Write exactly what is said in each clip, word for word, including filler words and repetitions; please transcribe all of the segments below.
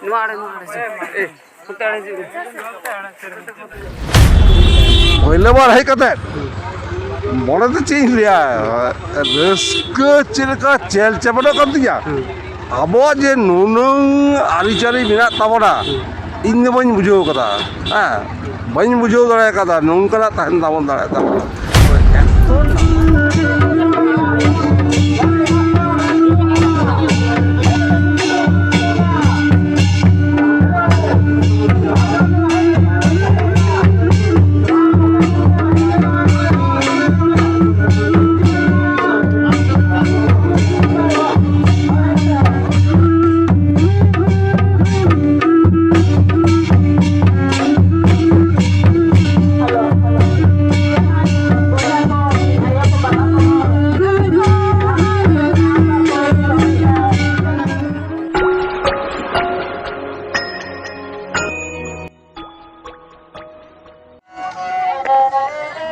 ᱱᱚᱣᱟ ᱟᱲᱮ, ᱱᱚᱣᱟ ᱟᱲᱮ ᱥᱮ᱾ ᱮ, ᱚᱱᱛᱮ ᱟᱲᱮ ᱦᱤᱡᱩᱜ ᱢᱮ᱾ ᱯᱳᱭᱞᱳ ᱵᱟᱨ ᱦᱮᱡ ᱠᱟᱛᱮ ᱢᱚᱱᱮ ᱛᱮ ᱪᱮᱫ ᱤᱧ ᱞᱟᱹᱭᱟ, ᱨᱟᱹᱥᱠᱟᱹ ᱪᱮᱫ ᱞᱮᱠᱟ ᱪᱮᱞ ᱪᱮᱯᱮᱫᱚᱜ ᱠᱟᱱ ᱛᱤᱧᱟ᱾ ᱟᱵᱚᱣᱟᱜ ᱡᱮ ᱱᱩᱱᱟᱹᱝ ᱟᱹᱨᱤᱪᱟᱹᱞᱤ ᱢᱮᱱᱟᱜ ᱛᱟᱵᱚᱱᱟ, ᱤᱧ ᱫᱚ ᱵᱟᱹᱧ ᱵᱩᱡᱷᱟᱹᱣ ᱠᱟᱫᱟ᱾ ᱦᱮᱸ, ᱵᱟᱹᱧ ᱵᱩᱡᱷᱟᱹᱣ ᱫᱟᱲᱮ ᱠᱟᱫᱟ ᱱᱚᱝᱠᱟᱱᱟᱜ ᱛᱟᱦᱮᱱ ᱛᱟᱵᱚᱱ ᱫᱟᱲᱮᱭᱟᱜ ᱛᱟᱵᱚᱱᱟ᱾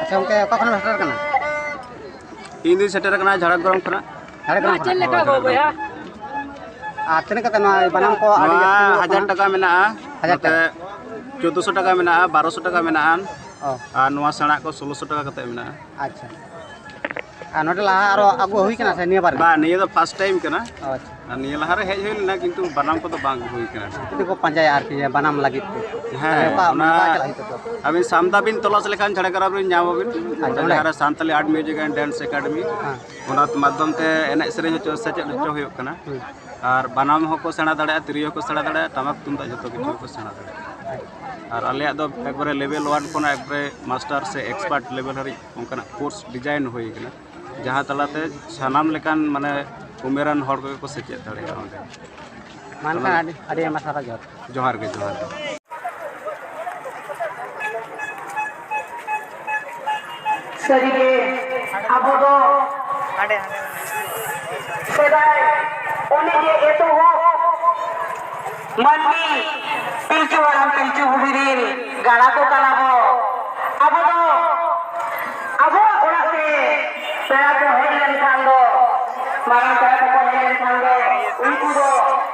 ᱟᱪᱪᱷᱟ ᱜᱚᱢᱠᱮ, ᱚᱠᱟ ᱠᱷᱚᱱ ᱥᱮᱴᱮᱨ ᱠᱟᱱᱟ? ᱤᱧ ᱫᱩᱧ ᱥᱮᱴᱮᱨ ᱠᱟᱱᱟ ᱡᱷᱟᱲᱜᱨᱟᱢ ᱠᱷᱚᱱᱟᱜ᱾ ᱡᱷᱟᱲᱜᱨᱟᱢ ᱠᱷᱚᱱᱟᱜ? ᱦᱳᱭ, ᱡᱷᱟᱲᱜᱨᱟᱢ ᱠᱷᱚᱱᱟᱜ᱾ ᱟᱨ ᱛᱤᱱᱟᱹᱜ ᱠᱟᱛᱮ ᱱᱚᱣᱟ ᱵᱟᱱᱟᱢ ᱠᱚ ᱟᱹᱰᱤ ᱱᱚᱣᱟ ᱡᱟᱹᱥᱛᱤ ᱧᱟᱢᱚᱜ ᱦᱟᱡᱟᱨ ᱠᱟᱱᱟ? ᱴᱟᱠᱟ ᱢᱮᱱᱟᱜᱼᱟ᱾ ᱦᱟᱡᱟᱨ ᱱᱚᱛᱮ ᱴᱟᱠᱟ᱾ ᱪᱳᱫᱽᱫᱳᱥᱚ ᱴᱟᱠᱟ ᱢᱮᱱᱟᱜᱼᱟ, ᱵᱟᱨᱚᱥᱚ ᱴᱟᱠᱟ ᱢᱮᱱᱟᱜᱼᱟ᱾ ᱚ᱾ ᱟᱨ ᱱᱚᱣᱟ ᱥᱮᱬᱟ ᱠᱚ ᱥᱳᱞᱳᱥᱚ ᱴᱟᱠᱟ ᱠᱟᱛᱮ ᱢᱮᱱᱟᱜᱼᱟ᱾ ᱟᱪᱪᱷᱟ᱾ ᱟᱨ ᱱᱚᱰᱮ ᱞᱟᱦᱟ ᱟᱨᱚ ᱟᱹᱜᱩ ᱦᱩᱭ ᱠᱟᱱᱟ ᱥᱮ ᱱᱤᱭᱟᱹ ᱵᱟᱨ ᱜᱮ? ᱵᱟᱝ, ᱱᱤᱭᱟᱹ ᱫᱚ ᱯᱷᱟᱥᱴ ᱴᱟᱭᱤᱢ ᱠᱟᱱᱟ᱾ ᱚ, ᱟᱪᱪᱷᱟ᱾ ᱟᱨ ᱱᱤᱭᱟᱹ ᱞᱟᱦᱟᱨᱮ ᱦᱮᱡ ᱦᱩᱭ ᱞᱮᱱᱟ, ᱠᱤᱱᱛᱩ ᱵᱟᱱᱟᱢ ᱠᱚᱫᱚ ᱵᱟᱝ ᱟᱹᱜᱩ ᱦᱩᱭ ᱠᱟᱱᱟ᱾ ᱡᱩᱫᱤ ᱠᱚ ᱯᱟᱸᱡᱟᱭᱟ ᱟᱨᱠᱤ, ᱡᱮ ᱵᱟᱱᱟᱢ ᱞᱟᱹᱜᱤᱫ ᱛᱮ᱾ ᱦᱮᱸ, ᱛᱟᱦᱞᱮ ᱚᱠᱟ, ᱚᱱᱟ ᱚᱠᱟ ᱪᱟᱞᱟᱜ ᱦᱩᱭᱩᱜ ᱛᱟᱠᱚᱣᱟ? ᱟᱹᱵᱤᱱ ᱥᱟᱢᱫᱟ ᱵᱤᱱ ᱛᱚᱞᱟᱥ ᱞᱮᱠᱷᱟᱱ ᱡᱷᱟᱲᱜᱨᱟᱢ ᱨᱮᱵᱤᱱ ᱧᱟᱢ ᱟᱵᱤᱱ᱾ ᱟᱪᱪᱷᱟ, ᱚᱸᱰᱮ ᱚᱸᱰᱮ? ᱡᱟᱦᱟᱸ ᱨᱮ Santali art music and dance academy, ᱦᱮᱸ᱾ ᱚᱱᱟ ᱢᱟᱫᱽᱫᱷᱚᱢ ᱛᱮ ᱮᱱᱮᱡ ᱥᱮᱨᱮᱧ ᱦᱚᱪᱚ, ᱥᱮᱪᱮᱫ ᱦᱚᱪᱚ ᱦᱩᱭᱩᱜ ᱠᱟᱱᱟ᱾ ᱦᱩᱸ᱾ ᱟᱨ ᱵᱟᱱᱟᱢ ᱦᱚᱸᱠᱚ ᱥᱮᱬᱟ ᱫᱟᱲᱮᱭᱟᱜᱼᱟ, ᱛᱤᱨᱭᱳ ᱦᱚᱸᱠᱚ ᱥᱮᱬᱟ ᱫᱟᱲᱮᱭᱟᱜᱼᱟ, ᱴᱟᱢᱟᱠ ᱛᱩᱢᱫᱟᱜ ᱡᱷᱚᱛᱚ ᱠᱤᱪᱷᱩ ᱠᱚ ᱥᱮᱬᱟ ᱫᱟᱲᱮᱭᱟᱜᱼᱟ᱾ ᱟᱨ ᱟᱞᱮᱭᱟᱜ ᱫᱚ ᱮᱠᱵᱟᱨᱮ ᱞᱮᱵᱮᱞ ᱳᱣᱟᱱ ᱠᱷᱚᱱᱟᱜ ᱮᱠᱵᱟᱨᱮ ᱢᱟᱥᱴᱟᱨ ᱥᱮ ᱮᱠᱥᱯᱟᱨᱴ ᱞᱮᱵᱮᱞ ᱦᱟᱹᱨᱤᱡ ᱚᱱᱠᱟᱱᱟᱜ ᱠᱳᱨᱥ ᱰᱤᱡᱟᱭᱤᱱ ᱦᱩᱭ ᱠᱟᱱᱟ, ᱡᱟᱦᱟᱸ ᱛᱟᱞᱟᱛᱮ ᱥᱟᱱᱟᱢ ᱞᱮᱠᱟᱱ, ᱢᱟᱱᱮ, ᱩᱢᱮᱨᱟᱱ ᱦᱚᱲ ᱠᱚᱜᱮ ᱠᱚ ᱥᱮᱪᱮᱫ ᱫᱟᱲᱮᱭᱟᱜᱼᱟ ᱚᱸᱰᱮ᱾ ᱢᱟ ᱮᱱᱠᱷᱟᱱ ᱟᱹᱰᱤ, ᱟᱹᱰᱤ ᱟᱭᱢᱟ ᱥᱟᱨᱦᱟᱣ, ᱡᱚᱦᱟᱨ᱾ ᱡᱚᱦᱟᱨ ᱜᱮ, ᱡᱚᱦᱟᱨ ᱜᱮ᱾ ᱥᱟᱹᱨᱤᱜᱮ ᱟᱵᱚ ᱫᱚ ᱥᱮᱫᱟᱭ ᱚᱱᱮ ᱡᱮ ᱮᱛᱚᱦᱚᱵ ᱢᱟᱹᱱᱢᱤ ᱯᱤᱞᱪᱩ ᱦᱟᱲᱟᱢ ᱯᱤᱞᱪᱩ ᱵᱩᱲᱦᱤ ᱨᱤᱱ ᱜᱟᱬᱟ ᱠᱚ ᱠᱟᱱᱟ ᱵᱚ᱾ ᱟᱵᱚ ᱫᱚ ᱟᱵᱚᱣᱟᱜ ᱚᱲᱟᱜ ᱛᱮ ᱯᱮᱲᱟ ᱠᱚ ᱦᱮᱡ ᱞᱮᱱᱠᱷᱟᱱ ᱫᱚ, ᱢᱟᱨᱟᱝ ᱯᱮᱲᱟ ᱠᱚᱠᱚ ᱦᱮᱡ ᱞᱮᱱᱠᱷᱟᱱ ᱫᱚ, ᱩᱱᱠᱩ ᱫᱚ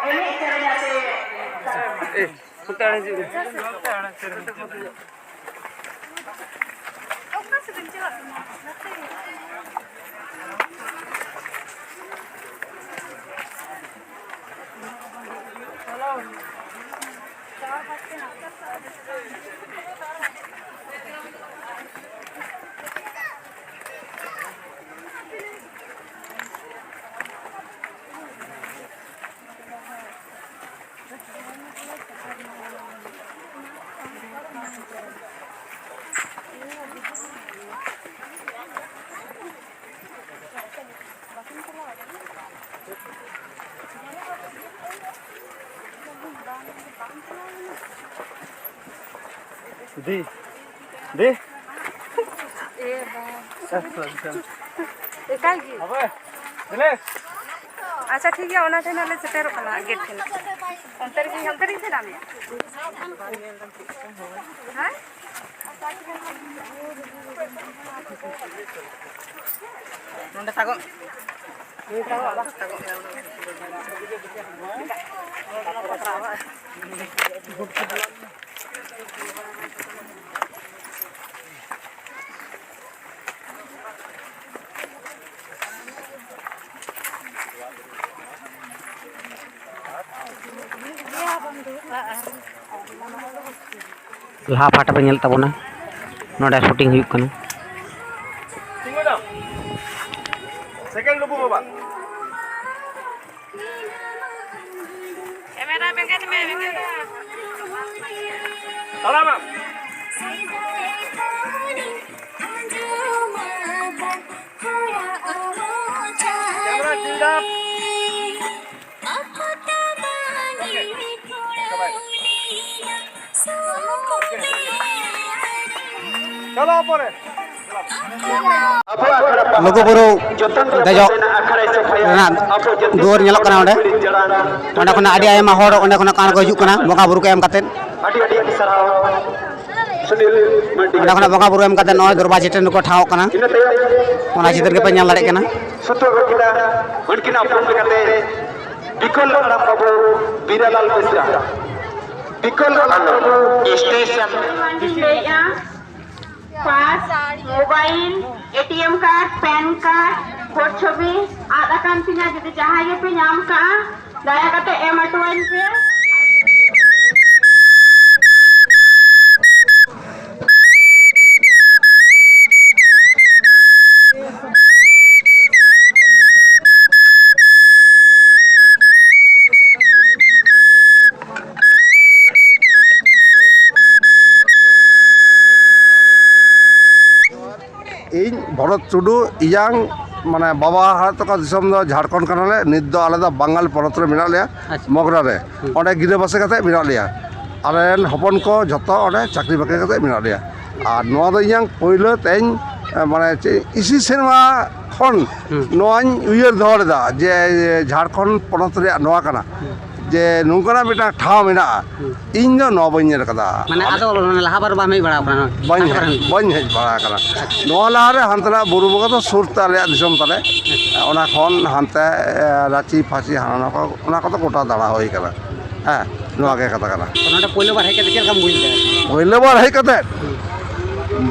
ᱮᱱᱮᱡ ᱥᱮᱨᱮᱧ ᱟᱛᱮ ᱮ, ᱱᱚᱛᱮ ᱟᱲᱮ ᱦᱤᱡᱩᱜ ᱢᱮ᱾ ᱫᱤ, ᱫᱤ᱾ ᱮ ᱵᱟᱵᱟ᱾ ᱮᱠᱟᱭ ᱜᱮ᱾ ᱟᱪᱪᱷᱟ, ᱴᱷᱤᱠ ᱜᱮᱭᱟ, ᱚᱱᱟ ᱴᱷᱮᱱ ᱞᱮ ᱥᱮᱴᱮᱨᱚᱜ ᱠᱟᱱᱟ, ᱜᱮᱴ ᱴᱷᱮᱱ᱾ ᱚᱱᱛᱮ ᱨᱮᱜᱮ, ᱚᱱᱛᱮ ᱨᱮᱜᱮ ᱥᱮᱱᱟᱜ ᱢᱮᱭᱟ᱾ ᱦᱮᱸ? ᱱᱚᱰᱮ ᱛᱟᱜᱚᱜ᱾ ᱞᱟᱦᱟ ᱯᱟᱦᱴᱟ ᱯᱮ ᱧᱮᱞ ᱛᱟᱵᱚᱱᱟ, ᱱᱚᱰᱮ ᱥᱩᱴᱤᱝ ᱦᱩᱭᱩᱜ ᱠᱟᱱᱟ᱾ ᱛᱤᱸᱜᱩᱱᱟᱢ᱾ ᱥᱮᱠᱮᱱᱰ ᱞᱩᱵᱩ ᱵᱟᱵᱟ᱾ ᱠᱮᱢᱮᱨᱟ ᱵᱮᱸᱜᱮᱫ ᱢᱮ, ᱵᱮᱸᱜᱮᱫ ᱢᱮ᱾ ᱛᱟᱲᱟᱢᱟᱢ᱾ ᱠᱮᱢᱮᱨᱟ ᱪᱤᱞᱰᱟᱯ᱾ ᱞᱩᱜᱩᱵᱩᱨᱩ ᱫᱮᱡᱚᱜ ᱨᱮᱱᱟᱜ ᱫᱩᱣᱟᱹᱨ ᱧᱮᱞᱚᱜ ᱠᱟᱱᱟ ᱚᱸᱰᱮ᱾ ᱚᱸᱰᱮ ᱠᱷᱚᱱᱟᱜ ᱟᱹᱰᱤ ᱟᱭᱢᱟ ᱦᱚᱲ ᱚᱸᱰᱮ ᱠᱷᱚᱱᱟᱜ ᱠᱟᱬ ᱠᱚ ᱦᱤᱡᱩᱜ ᱠᱟᱱᱟ ᱵᱚᱸᱜᱟ ᱵᱩᱨᱩ ᱠᱚ ᱮᱢ ᱠᱟᱛᱮᱫ᱾ ᱚᱸᱰᱮ ᱠᱷᱚᱱᱟᱜ ᱵᱚᱸᱜᱟ ᱵᱩᱨᱩ ᱮᱢ ᱠᱟᱛᱮᱫ ᱱᱚᱜᱼᱚᱭ ᱫᱚᱨᱵᱟᱨ ᱪᱟᱹᱴᱟᱹᱱᱤ ᱨᱮᱠᱚ ᱴᱷᱟᱶᱚᱜ ᱠᱟᱱᱟ᱾ ᱚᱱᱟ ᱪᱤᱛᱟᱹᱨ ᱜᱮᱯᱮ ᱧᱮᱞ ᱫᱟᱲᱮᱭᱟᱜ ᱠᱟᱱᱟ᱾ ᱥᱩᱛᱚ ᱜᱚᱲᱠᱤᱱᱟ, ᱩᱱᱠᱤᱱᱟᱜ ᱩᱯᱨᱩᱢ ᱞᱮᱠᱟᱛᱮ ᱵᱤᱠᱚᱞ ᱦᱟᱲᱟᱢ ᱵᱟᱹᱵᱩ ᱵᱤᱨᱟᱞᱟᱞ ᱵᱮᱥᱨᱟ᱾ ᱵᱤᱠᱚᱞ ᱟᱞᱚ ᱥᱴᱮᱥᱚᱱ ᱞᱟᱹᱭᱮᱜᱼᱟ, pass, mobile, ATM card, PAN card, vote ᱪᱷᱚᱵᱤ ᱟᱫ ᱟᱠᱟᱱ ᱛᱤᱧᱟ᱾ ᱡᱩᱫᱤ ᱡᱟᱦᱟᱸᱭ ᱜᱮᱯᱮ ᱧᱟᱢ ᱠᱟᱜᱼᱟ, ᱫᱟᱭᱟ ᱠᱟᱛᱮ ᱮᱢ ᱦᱚᱴᱚᱣᱟᱹᱧ ᱯᱮ᱾ ᱤᱧ ᱵᱷᱚᱨᱚᱛ ᱴᱩᱰᱩ, ᱤᱧᱟᱝ ᱢᱟᱱᱮ ᱵᱟᱵᱟ ᱦᱚᱲ ᱛᱟᱠᱚ ᱫᱤᱥᱚᱢ ᱫᱚ ᱡᱷᱟᱲᱠᱷᱚᱸᱰ ᱠᱟᱱᱟᱞᱮ᱾ ᱱᱤᱛ ᱫᱚ ᱟᱞᱮ ᱫᱚ ᱵᱟᱝᱜᱟᱞ ᱯᱚᱱᱚᱛ ᱨᱮ ᱢᱮᱱᱟᱜ ᱞᱮᱭᱟ, ᱟᱪᱪᱷᱟ᱾ ᱢᱚᱜᱽᱨᱟ ᱨᱮ᱾ ᱦᱩᱸ᱾ ᱚᱸᱰᱮ ᱜᱤᱨᱟᱹᱵᱟᱹᱥᱤ ᱠᱟᱛᱮ ᱢᱮᱱᱟᱜ ᱞᱮᱭᱟ᱾ ᱟᱞᱮ ᱨᱮᱱ ᱦᱚᱯᱚᱱ ᱠᱚ ᱡᱷᱚᱛᱚ ᱚᱸᱰᱮ ᱪᱟᱹᱠᱨᱤ ᱵᱟᱹᱠᱨᱤ ᱠᱟᱛᱮ ᱢᱮᱱᱟᱜ ᱞᱮᱭᱟ᱾ ᱟᱨ ᱱᱚᱣᱟ ᱫᱚ ᱤᱧᱟᱝ ᱯᱳᱭᱞᱳ ᱛᱮᱧ, ᱮ, ᱢᱟᱱᱮ ᱪᱮᱫ, ᱤᱥᱤ ᱥᱮᱨᱢᱟ ᱠᱷᱚᱱ ᱦᱩᱸ᱾ ᱱᱚᱣᱟᱧ ᱩᱭᱦᱟᱹᱨ ᱫᱚᱦᱚ ᱞᱮᱫᱟ ᱡᱮ ᱡᱷᱟᱲᱠᱷᱚᱸᱰ ᱯᱚᱱᱚᱛ ᱨᱮᱭᱟᱜ ᱱᱚᱣᱟ ᱠᱟᱱᱟ, ᱦᱩᱸ᱾ ᱡᱮ ᱱᱚᱝᱠᱟᱱᱟᱜ ᱢᱤᱫᱴᱟᱝ ᱴᱷᱟᱶ ᱢᱮᱱᱟᱜᱼᱟ᱾ ᱦᱩᱸ᱾ ᱤᱧ ᱫᱚ ᱱᱚᱣᱟ ᱵᱟᱹᱧ ᱧᱮᱞ ᱠᱟᱫᱟ᱾ ᱢᱟᱱᱮ ᱟᱫᱚ ᱚᱱᱟ ᱞᱟᱦᱟ ᱵᱟᱨ ᱵᱟᱢ ᱦᱮᱡ ᱵᱟᱲᱟ ᱟᱠᱟᱱᱟ? ᱵᱟᱹᱧ ᱦᱮᱡ, ᱵᱟᱹᱧ ᱦᱮᱡ ᱵᱟᱲᱟ ᱟᱠᱟᱱᱟ᱾ ᱟᱪᱪᱷᱟ᱾ ᱱᱚᱣᱟ ᱞᱟᱦᱟᱨᱮ ᱦᱟᱱᱛᱮᱱᱟᱜ ᱵᱩᱨᱩ ᱵᱚᱸᱜᱟ ᱫᱚ ᱥᱩᱨ ᱛᱮ ᱟᱞᱮᱭᱟᱜ ᱫᱤᱥᱚᱢ ᱛᱟᱞᱮ᱾ ᱟᱪᱪᱷᱟ᱾ ᱚᱱᱟ ᱠᱷᱚᱱ ᱦᱟᱱᱛᱮ, ᱮ, ᱨᱟᱸᱪᱤ ᱯᱷᱟᱸᱪᱤ ᱦᱟᱱᱟ ᱱᱚᱣᱟ ᱠᱚ, ᱚᱱᱟ ᱠᱚᱫᱚ ᱜᱚᱴᱟ ᱫᱟᱬᱟ ᱦᱩᱭ ᱠᱟᱱᱟ᱾ ᱦᱮᱸ, ᱱᱚᱣᱟ ᱜᱮ ᱠᱟᱛᱷᱟ ᱠᱟᱱᱟ᱾ ᱛᱚ, ᱱᱚᱰᱮ ᱯᱳᱭᱞᱳ ᱵᱟᱨ ᱦᱮᱡ ᱠᱟᱛᱮ ᱪᱮᱫ ᱞᱮᱠᱟᱢ ᱵᱩᱡᱽ ᱮᱫᱟ? ᱯᱳᱭᱞᱳ ᱵᱟᱨ ᱦᱮᱡ ᱠᱟᱛᱮ ᱦᱩᱸ᱾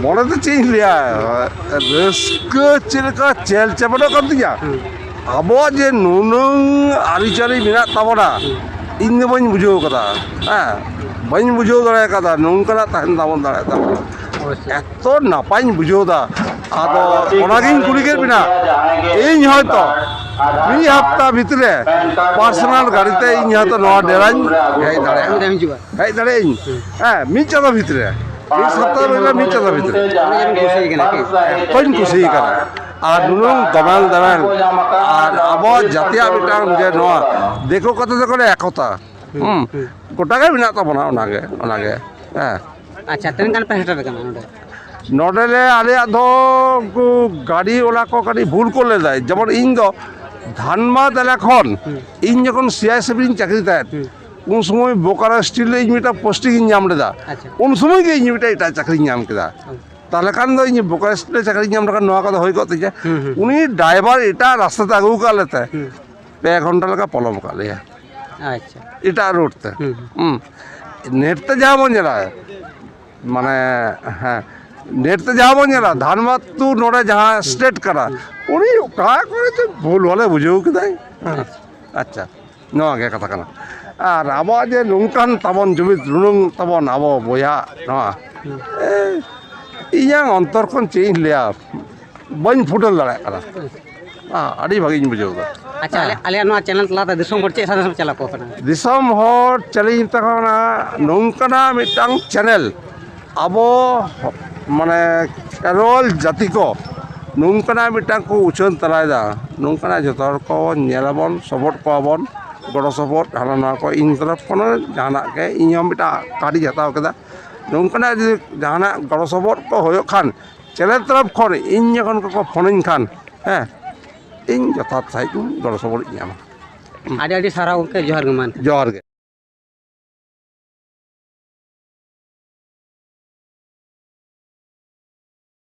ᱢᱚᱱᱮ ᱫᱚ ᱪᱮᱫ ᱤᱧ ᱞᱟᱹᱭᱟ, ᱨᱟᱹᱥᱠᱟᱹ ᱪᱮᱫ ᱞᱮᱠᱟ ᱪᱮᱞ ᱪᱮᱯᱮᱫᱚᱜ ᱠᱟᱱ ᱛᱤᱧᱟ᱾ ᱦᱩᱸ᱾ ᱟᱵᱚᱣᱟᱜ ᱡᱮ ᱱᱩᱱᱟᱹᱝ ᱟᱹᱨᱤᱪᱟᱹᱞᱤ ᱢᱮᱱᱟᱜ ᱛᱟᱵᱚᱱᱟ, ᱦᱩᱸ᱾ ᱤᱧ ᱫᱚ ᱵᱟᱹᱧ ᱵᱩᱡᱷᱟᱹᱣ ᱠᱟᱫᱟ᱾ ᱦᱮᱸ, ᱵᱟᱹᱧ ᱵᱩᱡᱷᱟᱹᱣ ᱫᱟᱲᱮ ᱠᱟᱫᱟ ᱱᱚᱝᱠᱟᱱᱟᱜ ᱛᱟᱦᱮᱱ ᱛᱟᱵᱚᱱ ᱫᱟᱲᱮᱭᱟᱜ ᱛᱟᱵᱚᱱᱟ᱾ ᱚᱵᱚᱥᱥᱳᱭ᱾ ᱮᱛᱚ ᱱᱟᱯᱟᱭᱤᱧ ᱵᱩᱡᱷᱟᱹᱣ ᱫᱟ᱾ ᱟᱫᱚ ᱚᱱᱟᱜᱤᱧ ᱠᱩᱞᱤ ᱠᱮᱫ ᱵᱤᱱᱟ, ᱤᱧ ᱦᱚᱭᱛᱚ ᱢᱤᱫ ᱦᱟᱯᱛᱟ ᱵᱷᱤᱛᱨᱤ ᱨᱮ ᱯᱟᱨᱥᱚᱱᱟᱞ ᱜᱟᱹᱰᱤ ᱛᱮ ᱤᱧ ᱦᱚᱭᱛᱚ ᱱᱚᱣᱟ ᱰᱮᱨᱟᱧ ᱦᱮᱡ ᱫᱟᱲᱮᱭᱟᱜᱼᱟ᱾ ᱟᱢ ᱦᱤᱡᱩᱜᱼᱟ᱾ ᱦᱮᱡ ᱫᱟᱲᱮᱭᱟᱜ ᱟᱹᱧ᱾ ᱦᱩᱸ᱾ ᱦᱮᱸ, ᱢᱤᱫ ᱪᱟᱸᱫᱚ ᱵᱷᱤᱛᱨᱤ ᱨᱮ, ᱢᱤᱫ ᱥᱚᱯᱛᱟᱦᱚ ᱵᱷᱤᱛᱨᱤ ᱨᱮ, ᱢᱤᱫ ᱪᱟᱸᱫᱚ ᱵᱷᱤᱛᱨᱤ ᱨᱮ᱾ ᱟᱹᱰᱤ ᱡᱳᱨᱤᱧ ᱠᱩᱥᱤ ᱠᱟᱱᱟ ᱠᱤ? ᱮᱛᱚᱧ ᱠᱩᱥᱤ ᱠᱟᱱᱟ᱾ ᱟᱨ ᱱᱩᱱᱟᱹᱝ ᱫᱚᱢᱮᱞ ᱫᱚᱢᱮᱞ, ᱟᱨ ᱟᱵᱚᱣᱟᱜ ᱡᱟᱹᱛᱤᱭᱟᱜ ᱢᱤᱫᱴᱟᱝ ᱡᱮ ᱱᱚᱣᱟ ᱫᱤᱠᱩ ᱠᱚᱛᱮ ᱫᱚᱠᱚ ᱞᱟᱹᱭᱟ ᱮᱠᱚᱛᱟ᱾ ᱦᱩᱸ, ᱦᱩᱸ, ᱦᱩᱸ᱾ ᱜᱚᱴᱟ ᱜᱮ ᱢᱮᱱᱟᱜ ᱛᱟᱵᱚᱱᱟ ᱚᱱᱟᱜᱮ, ᱚᱱᱟᱜᱮ᱾ ᱦᱮᱸ᱾ ᱟᱪᱪᱷᱟ, ᱛᱤᱱᱟᱹᱜ ᱜᱟᱱ ᱯᱮ ᱥᱮᱴᱮᱨ ᱟᱠᱟᱱᱟ ᱱᱚᱰᱮ? ᱱᱚᱰᱮ ᱞᱮ, ᱟᱞᱮᱭᱟᱜ ᱫᱚ ᱩᱱᱠᱩ ᱜᱟᱹᱰᱤ ᱚᱱᱟ ᱠᱚ ᱠᱟᱹᱴᱤᱡ ᱵᱷᱩᱞ ᱠᱚ ᱞᱟᱹᱭ ᱫᱟ᱾ ᱡᱮᱢᱚᱱ ᱤᱧ ᱫᱚ ᱫᱷᱟᱱᱵᱟᱫᱽ ᱮᱞᱟᱠᱟ ᱠᱷᱚᱱ, ᱦᱩᱸ᱾ ᱤᱧ ᱡᱚᱠᱷᱚᱱ ᱥᱤ ᱟᱭ ᱮᱥ ᱮᱯᱷ ᱨᱤᱧ ᱪᱟᱹᱠᱨᱤ ᱛᱟᱦᱮᱸᱫ, ᱦᱩᱸ᱾ ᱩᱱ ᱥᱚᱢᱚᱭ ᱵᱳᱠᱟᱨᱳ ᱥᱴᱤᱞ ᱨᱮ ᱤᱧ ᱢᱤᱫᱴᱟᱝ ᱯᱳᱥᱴᱤᱝ ᱤᱧ ᱧᱟᱢ ᱞᱮᱫᱟ᱾ ᱟᱪᱪᱷᱟ᱾ ᱩᱱ ᱥᱚᱢᱚᱭ ᱜᱮ ᱤᱧ ᱢᱤᱫᱴᱟᱝ ᱮᱴᱟᱜ ᱪᱟᱹᱠᱨᱤᱧ ᱧᱟᱢ ᱠᱮᱫᱟ᱾ ᱦᱩᱸ᱾ ᱛᱟᱦᱞᱮ ᱠᱷᱟᱱ ᱫᱚ ᱤᱧ ᱵᱳᱠᱟᱨᱳ ᱥᱴᱤᱞ ᱨᱮ ᱪᱟᱹᱠᱨᱤᱧ ᱧᱟᱢ ᱞᱮᱠᱷᱟᱱ ᱱᱚᱣᱟ ᱠᱚᱫᱚ ᱦᱩᱭ ᱠᱚᱜ ᱛᱤᱧᱟ᱾ ᱦᱩᱸ, ᱦᱩᱸ, ᱦᱩᱸ᱾ ᱩᱱᱤ ᱰᱨᱟᱭᱵᱷᱟᱨ ᱮᱴᱟᱜ ᱨᱟᱥᱛᱟ ᱛᱮ ᱟᱹᱜᱩ ᱟᱠᱟᱫ ᱞᱮᱛᱮ ᱦᱩᱸ᱾ ᱯᱮ ᱜᱷᱚᱱᱴᱟ ᱞᱮᱠᱟ ᱯᱚᱞᱚᱢ ᱟᱠᱟᱫ ᱞᱮᱭᱟ᱾ ᱟᱪᱪᱷᱟ᱾ ᱮᱴᱟᱜ ᱨᱳᱰ ᱛᱮ᱾ ᱦᱩᱸ, ᱦᱩᱸ᱾ ᱦᱩᱸ᱾ ᱱᱮᱴ ᱛᱮ ᱡᱟᱦᱟᱸ ᱵᱚᱱ ᱧᱮᱞᱟ, ᱢᱟᱱᱮ, ᱦᱮᱸ, ᱱᱮᱴ ᱛᱮ ᱡᱟᱦᱟᱸ ᱵᱚᱱ ᱧᱮᱞᱟ, ᱫᱷᱟᱱᱵᱟᱫᱽ ᱴᱩ ᱱᱚᱰᱮ ᱡᱟᱦᱟᱸ ᱥᱴᱮᱴ ᱠᱟᱱᱟ, ᱩᱱᱤ ᱚᱠᱟ ᱠᱚᱨᱮ ᱪᱚ ᱵᱷᱩᱞ ᱵᱷᱟᱞᱮ ᱵᱩᱡᱷᱟᱹᱣ ᱠᱮᱫᱟᱭ᱾ ᱦᱮᱸ, ᱟᱪᱪᱷᱟ, ᱱᱚᱣᱟ ᱜᱮ ᱠᱟᱛᱷᱟ ᱠᱟᱱᱟ᱾ ᱟᱨ ᱟᱵᱚᱣᱟᱜ ᱡᱮ ᱱᱚᱝᱠᱟᱱ ᱛᱟᱵᱚᱱ ᱡᱩᱢᱤᱫ ᱨᱩᱱᱩᱝ ᱛᱟᱵᱚᱱ ᱟᱵᱚ ᱵᱚᱭᱦᱟ, ᱱᱚᱣᱟ, ᱮ, ᱤᱧᱟᱹᱝ ᱚᱱᱛᱚᱨ ᱠᱷᱚᱱ ᱪᱮᱫ ᱤᱧ ᱞᱟᱹᱭᱟ, ᱵᱟᱹᱧ ᱯᱷᱩᱴᱮᱞ ᱫᱟᱲᱮᱭᱟᱜ ᱠᱟᱱᱟ᱾ ᱦᱮᱸ, ᱟᱹᱰᱤ ᱵᱷᱟᱹᱜᱤᱧ ᱵᱩᱡᱷᱟᱹᱣ ᱮᱫᱟ᱾ ᱟᱪᱪᱷᱟ, ᱟᱞᱮ, ᱟᱞᱮᱭᱟᱜ ᱱᱚᱣᱟ ᱪᱮᱱᱮᱞ ᱛᱟᱞᱟᱛᱮ ᱫᱤᱥᱚᱢ ᱦᱚᱲ ᱪᱮᱫ ᱥᱟᱸᱫᱮᱥ ᱮᱢ ᱪᱟᱞ ᱟᱠᱚ ᱠᱟᱱᱟ? ᱫᱤᱥᱚᱢ ᱦᱚᱲ ᱪᱮᱞᱮᱧ ᱢᱮᱛᱟ ᱠᱚ ᱠᱟᱱᱟ, ᱱᱚᱝᱠᱟᱱᱟᱜ ᱢᱤᱫᱴᱟᱝ ᱪᱮᱱᱮᱞ ᱟᱵᱚ, ᱢᱟᱱᱮ, ᱠᱷᱮᱨᱣᱟᱞ ᱡᱟᱹᱛᱤ ᱠᱚ ᱱᱚᱝᱠᱟᱱᱟᱜ ᱢᱤᱫᱴᱟᱝ ᱠᱚ ᱩᱪᱷᱟᱹᱱ ᱛᱟᱨᱟᱭᱮᱫᱟ, ᱱᱚᱝᱠᱟᱱᱟᱜ ᱡᱚᱛᱚ ᱦᱚᱲ ᱠᱚ ᱧᱮᱞᱟᱵᱚᱱ, ᱥᱚᱯᱚᱨᱴ ᱠᱚᱣᱟ ᱵᱚᱱ, ᱜᱚᱲᱚ ᱥᱚᱯᱚᱨᱴ ᱦᱟᱱᱟ ᱱᱟᱣᱟ ᱠᱚ ᱤᱧ ᱛᱚᱨᱚᱯ ᱠᱷᱚᱱ ᱦᱚᱸ ᱡᱟᱦᱟᱱᱟᱜ ᱜᱮ, ᱤᱧ ᱦᱚᱸ ᱢᱤᱫᱴᱟᱝ ᱠᱟᱨᱰ ᱤᱧ ᱦᱟᱛᱟᱣ ᱠᱮᱫᱟ᱾ ᱱᱚᱝᱠᱟᱱᱟᱜ ᱡᱩᱫᱤ ᱡᱟᱦᱟᱱᱟᱜ ᱜᱚᱲᱚ ᱥᱚᱯᱚᱨᱴ ᱠᱚ ᱦᱩᱭᱩᱜ ᱠᱷᱟᱱ, ᱪᱮᱱᱮᱞ ᱛᱚᱨᱚᱯ ᱠᱷᱚᱱ ᱤᱧ ᱡᱚᱠᱷᱚᱱ ᱠᱚᱠᱚ ᱯᱷᱳᱱᱟᱹᱧ ᱠᱷᱟᱱ, ᱦᱮᱸ, ᱤᱧ ᱡᱚᱛᱷᱟᱛ ᱥᱟᱺᱦᱤᱡ ᱤᱧ ᱜᱚᱲᱚ ᱥᱚᱯᱚᱨᱴ ᱤᱧ ᱧᱟᱢᱟ᱾ ᱟᱹᱰᱤ ᱟᱹᱰᱤ ᱥᱟᱨᱦᱟᱣ ᱜᱚᱢᱠᱮ, ᱡᱚᱦᱟᱨ ᱜᱮ ᱢᱟ᱾ ᱡᱚᱦᱟᱨ ᱜᱮ᱾